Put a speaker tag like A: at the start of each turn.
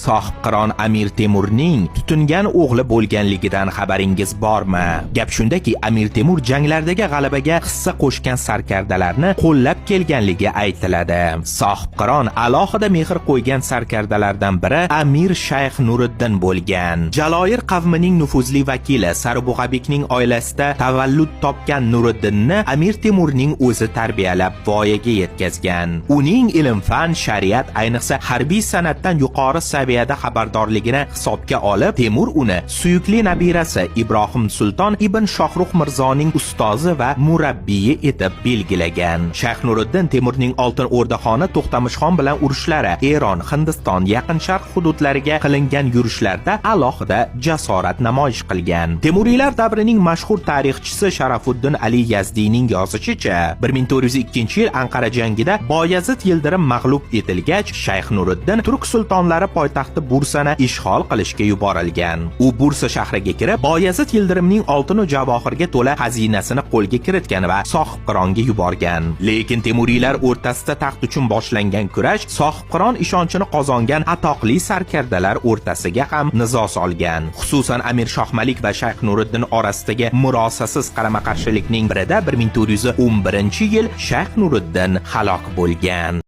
A: Sohibqiron Amir Temurning tutingan o'g'li bo'lganligidan xabaringiz bormi? Gap shundaki, Amir Temur janglardagi g'alabaga hissa qo'shgan sarkardalarni qo'llab kelganligi aytiladi. Sohibqiron alohida mehr qo'ygan sarkardalardan biri Amir Shayx Nuriddin bo'lgan. Jaloyir qavmining nufuzli vakili Saribug'abekning oilasida tavallud topgan Nuriddinni Amir Temurning o'zi tarbiyalab voyaga yetkazgan. Uning ilm-fan, shariat, ayniqsa harbiy san'atdan yuqori saviyada xabardorligini hisobga olib, Temur uni suyukli nabirasi Ibrohim Sulton ibn Shohrux Mirzoning ustozi va murabbiyi etib belgilagan. Shayx Nuriddin Temurning Oltin O'rdaxoni To'xtamishxon bilan urushlari, Eron, Hindiston, Yaqin Sharq hududlariga qilingan yurishlarda alohida jasorat namoyish qilgan. Temuriylar davrining mashhur tarixchisi Sharafuddin Ali Yazdiyning yozishicha, 1402-yil Anqara jangida Boyazid Yildirim mag'lub etilgach, Shayx Nuriddin turk sultonlari poytaxti Bursani ishg'ol qilishga yuborilgan. U Bursa shahriga kirib, Boyazid Yildirimning oltin va javohirga to'la xazinasini qo'lga kiritgan va Sohibqironga yuborgan. Lekin Temuriylar o'rtasida taxt uchun boshlangan kurash Sohibqiron ishonchini qozongan atoqli sarkardalar o'rtasiga ham nizo solgan. Xususan, Amir Shohmalik va Shayx Nuriddin orasidagi murosasiz qarama-qarshilikning birida 1411-yil Shayx Nuriddin halok bo'lgan.